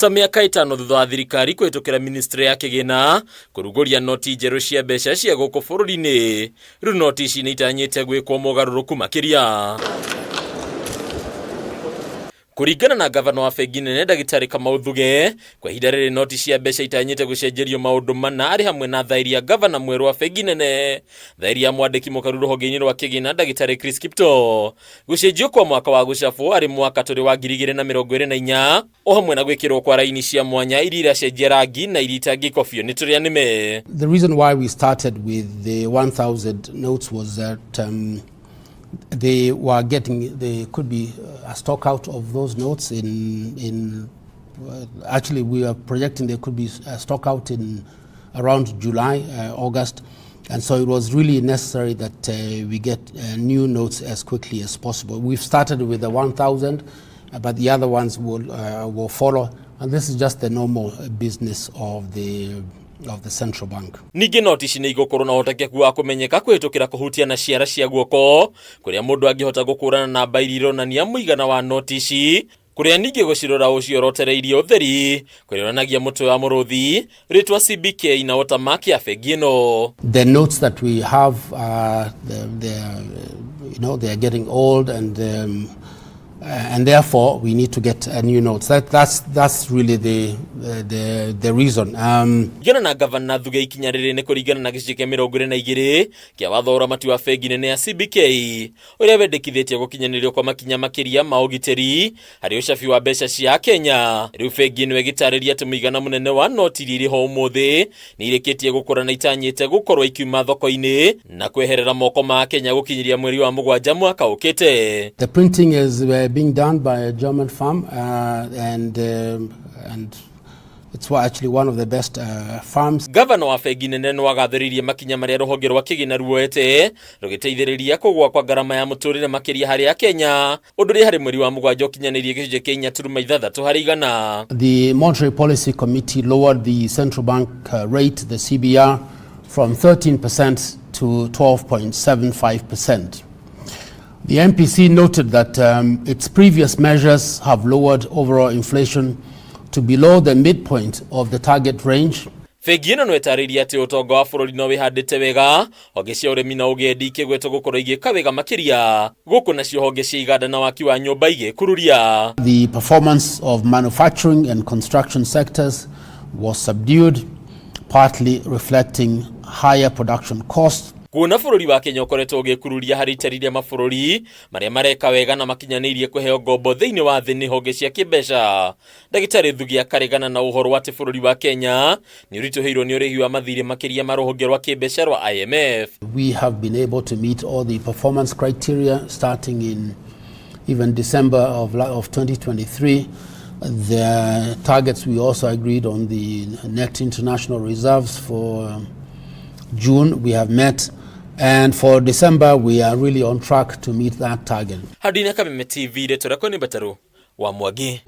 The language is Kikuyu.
Ta mĩaka 5 thutha wa thirikari kũhĩtũkĩra ministry ya kĩgĩna kũrugũria noti njerũ cia mbeca cia gũkũ bũrũri-inĩ, rĩu noti ici nĩ itanyĩte gwĩkwo mogarũrũku makĩria. Kũringana na gavana wa bengi nene Ndagĩtarĩ Kamau Thuge, kwa ihinda rĩrĩ noti cia mbeca itanyĩte gũcenjerio maũndũ mana arĩ hamwe na thaĩri ya gavana mwerũ wa bengi nene, thaĩri ya mwandĩki mũkaru rũhonge-inĩ rwa kĩgĩna Ndagĩtarĩ Chris Kiptoo, gũcenjio kwa mwaka wa gũcabwo arĩ mwaka tũrĩ wa 2024, o hamwe na gwĩkĩrwo kwa raini cia mwanya iria iracenjia rangi na iria itangĩkobio nĩ tũrĩa nĩme. The reason why we started with the 1,000 notes was that they were getting, there could be a stock out of those notes in actually we are projecting there could be a stock out in around July, August. And so it was really necessary that we get new notes as quickly as possible. We've started with the 1,000, but the other ones will follow. And this is just the normal business of the central bank. Ningĩ noti ici nĩ igũkorwo na ũhotekeku wa kũmenyeka kũhĩtũkĩra kũhutia na ciara cia guoko, kũrĩa mũndũ angĩhota gũkũrana namba iria ironania mũigana wa noti ici, kũrĩa ningĩ gũcirora ũciorotereirie ũtheri, kũrĩa onanagia mũtwe wa mũrũthi, rĩtwa CBK na watermark ya bengi ĩno. The notes that we have, they are getting old and therefore we need to get new notes. That's really the reason. Kũringana na gavana Thuge, ikinya rĩrĩ nĩ kũringana na gĩcunjĩ kĩa 22 kĩa watho wa ũramati wa bengi nene ya CBK, ũrĩa wendekithĩtie gũkinyanĩrio kwa makinya makĩria ma ũgitĩri harĩ ũcabi wa mbeca cia Kenya. Rĩu bengi ĩno ĩgĩtarĩria atĩ mũigana mũnene wa noti iria irĩ ho ũmũthĩ nĩ irĩkĩtie gũkũra na itanyĩte gũkorwo ikiuma thoko-inĩ na kweherera moko ma Kenya gũkinyĩria mweri wa 7 mwaka ũkĩte. The printing is being done by a German firm, and it's actually one of the best firms. Gavana wa bengi nene no agathĩrĩirie makinya marĩa rũhonge rwa kĩgĩna ruoete rũgĩteithĩrĩria kũgũa kwa ngarama ya mũtũrĩre makĩria harĩ Akenya, ũndũ ũrĩa harĩ mweri wa 7 ũkinyanĩirie gĩcunjĩ kĩa 4.6 harĩ igana. The Monetary Policy Committee lowered the central bank rate, the CBR, from 13% to 12.75%. The MPC noted that its previous measures have lowered overall inflation to below the midpoint of the target range. Bengi ĩno no ĩtarĩirie atĩ ũtonga wa bũrũri no wĩhandĩte wega, honge cia ũrĩmi na ũgendi ikĩgwetwo gũkorwo igĩka wega makĩria, gũkũ nacio honge cia iganda na waki wa nyũmba igĩkururia. The performance of manufacturing and construction sectors was subdued, partly reflecting higher production costs. Kuona bũrũri wa Kenya ũkoretwo ũgĩkururia harĩ itari rĩa mabũrũri marĩa mareka wega na makinyanĩirie kũheo ngombo thĩinĩ wa thĩ nĩ honge cia kĩmbeca, Ndagĩtarĩ Thugi akaregana na ũhoro wa atĩ bũrũri wa Kenya nĩ ũritũhĩirwo nĩ ũrĩhi wa mathirĩ makĩria ma rũhonge rwa kĩmbeca rwa IMF. We have been able to meet all the performance criteria starting in even December of 2023. The targets we also agreed on, the net international reserves for June, we have met. And for December, we are really on track to meet that target. Handũ-inĩ Kameme TV, rĩtwa rĩakwa nĩ Mbataru wa Mwangi.